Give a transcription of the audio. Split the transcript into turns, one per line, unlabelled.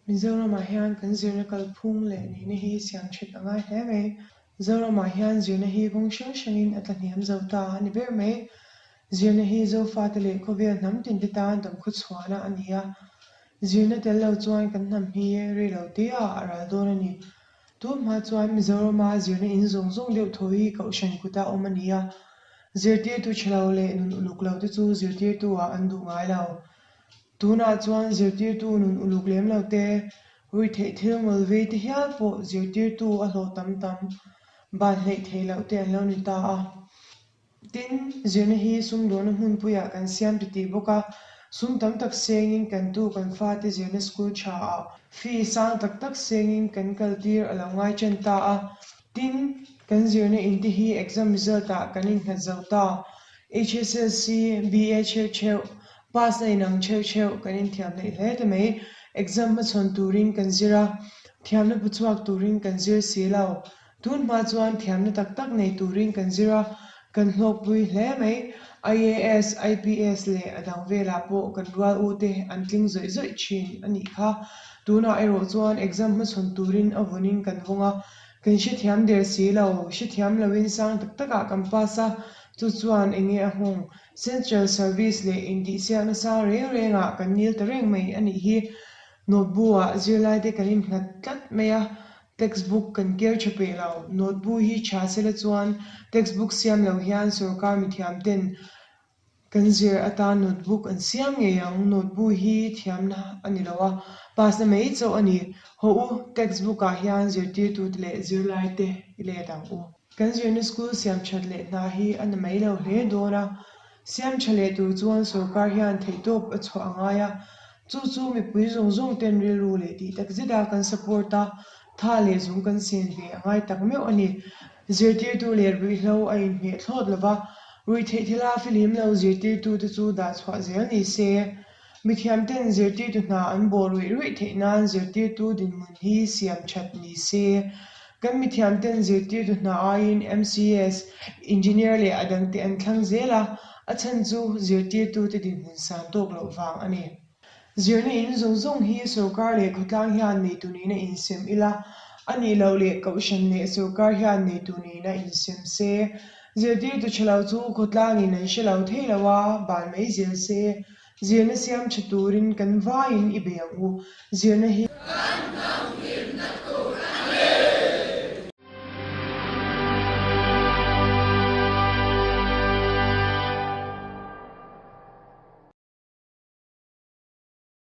Mizoramah hian kan zirna kalphung leh nihna hi siam that a ngai hle mai. Zoramah hian zirna hi kawng hrang hrangin a tlahniam zo ta a ni ber mai. Zirna hi Zofate leh khawvel hnam tinte tan damkhawchhuahna a ni a. Zirna tel lo chuan kan hnam hi rei lo te ah a ral dawn a ni. Tun hma chuan Mizorama zirna in zawng zawng deuh thaw hi Kohhran kuta awm a ni a. Zirtirtu tha lo leh nun uluk lo te chu zirtirtu ah an duh ngai lo. Tunah chuan zirtirtu nun uluk lem lo te, ruihtheih thil ngawl vei te hial pawh zirtirtu a hlawh tam tam ban hleih theih loh te an lo ni ta a. Tin, zirna hi sumdawhna hmunpuiah kan siam ti tih bawk a, sum tam tak sengin kan tu kan fate zirna school tha ah fee sang tak tak sengin kan kaltir a lo ngai chen ta a. Tin, kan zirna in te hi exam result ah kan innghat zo ta. HSLC, BA chheuh chheuh, Pass na inang chheuh chheuh kan inthiam hleih hle ta mai. Exam hmachhawn turin kan zir a, thiamna pu chhuak turin kan zir si lo. Tun hma chuan thiamna tak tak nei turin kan zir a, kan hlawkpui hle mai. IAS, IPS leh a dang velah pawh kan rual u te an tling zawih zawih thin a nih kha. Tunah erawh chuan exam hmachhawn turin a vunin kan vawng a, kan hrethiam der si lo. Hrethiam loin sang tak takah kan pass a, chu chuan eng nge a nghawng? Central Service leh intihsiak nasa reng rengah kan nil ta reng mai a nih hi. Note-bu ah zirlaite kan innghat tlat mai a, textbook kan ker tha peh lo. Note-bu hi tha sela chuan textbook siam lo hian sorkar mithiam ten kan zir atan notebook an siam ngei ang. Note-bu hi thiamna a ni lo a, pass na mai chauh a ni. Hawh u, textbook ah hian zirtirtute leh zirlaite i let ang u. Kan zirna school siam that leh hna hi a na mai lo hle dawn a, siam tha leh tur chuan sorkar hian theihtawp a chhuah a ngai a, chu chu mipui zawng zawng ten rilru leh tih tak zet a kan support a, tha leh zung kan sen ve a ngai tak meuh a ni. Zirtirtu leh ruihhlo a inhmeh thlawt lova, ruihtheih thila filim lo zirtirtu te chu dah chhuah zel ni se. Mithiamten zirtirtu hna an bawh ruih ruih theih nan zirtirtu dinhmun hi siam that ni se. Kan mithiamten zirtirtu hna aiin MCS, Engineer leh a dangte an thlang zel a, a chhan chu zirtirtute dinhmun san tawk loh vang a ni. Zirna in zawng zawng hi sorkar leh khawtlang hian neitu nihna insem ila, a nih loh leh kohhran leh sorkar hian neitu nihna insem se. Zirtirtu tha lo chu khawtlangin an hre lo thei lo a, ban mai zel se. Zirna siam tha turin kan vaiin i bei ang u. Zirna hi.
Kan hna!